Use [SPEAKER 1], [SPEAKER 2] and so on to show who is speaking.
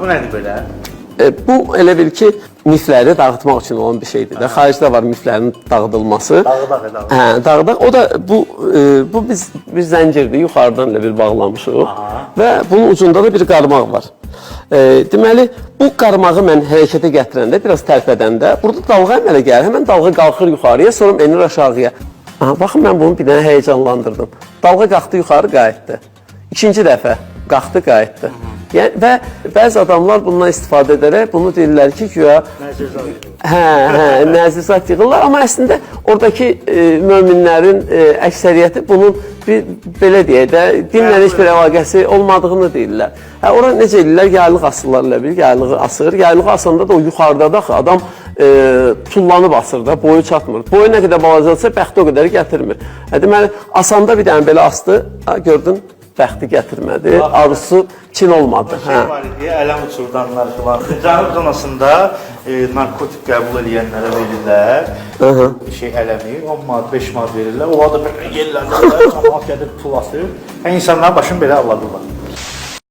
[SPEAKER 1] Bu nədir belə?
[SPEAKER 2] Bu elə bil ki, mifləri dağıtmaq üçün olan bir şeydir də. Xaricdə var miflərin dağıdılması.
[SPEAKER 1] Dağıdaq, dağıdaq.
[SPEAKER 2] Hə, dağıdaq. O da bu biz bir zəncirdir, yuxarıdan elə bir bağlamışıq. Və bunun ucunda da bir qarmaq var. Deməli, bu qarmağı mən hərəkətə gətirəndə, biraz tərpədəndə, burada dalğa əmələ gəlir. Həmən dalğa qalxır yuxarıya, sonra enir aşağıya. Aha, baxın mən bunu bir dənə həyəcanlandırdım. Dalğa qalxdı yuxarı, qayıtdı. İkinci dəfə qalxdı, qayıtdı. Yəni və bəzi adamlar bundan istifadə edərək bunu deyirlər ki, güya
[SPEAKER 1] Nəzir.
[SPEAKER 2] Hə, hə, nəzir yığırlar, amma əslində oradakı möminlərin əksəriyyəti bunun bir belə deyək də dinlə heç bir əlaqəsi olmadığını deyirlər. Hə, ora necə eləyirlər? Yaylıq asırlar elə bil, yaylığı asır. Yaylığı asanda da o yuxarıda da axı adam tullanıb asır da, boyu çatmır. Boyu nə qədər balacadısa bəxti o qədər gətirmir. Hə, deməli asanda bir dənə belə asdı, ha, gördün, bəxti gətirmədi. Arzusu çin olmadı.
[SPEAKER 1] Şey
[SPEAKER 2] Hə.
[SPEAKER 1] var idi, ələm uçurdanlar filan. Cənub zonasında narkotik qəbul edənlərə verirlər. Şey ələmi 10 manat, 5 manat verirlər. Onlar da belə yerlərdə camaat gəlir pul atır. Hə insanların başını belə alladırlar.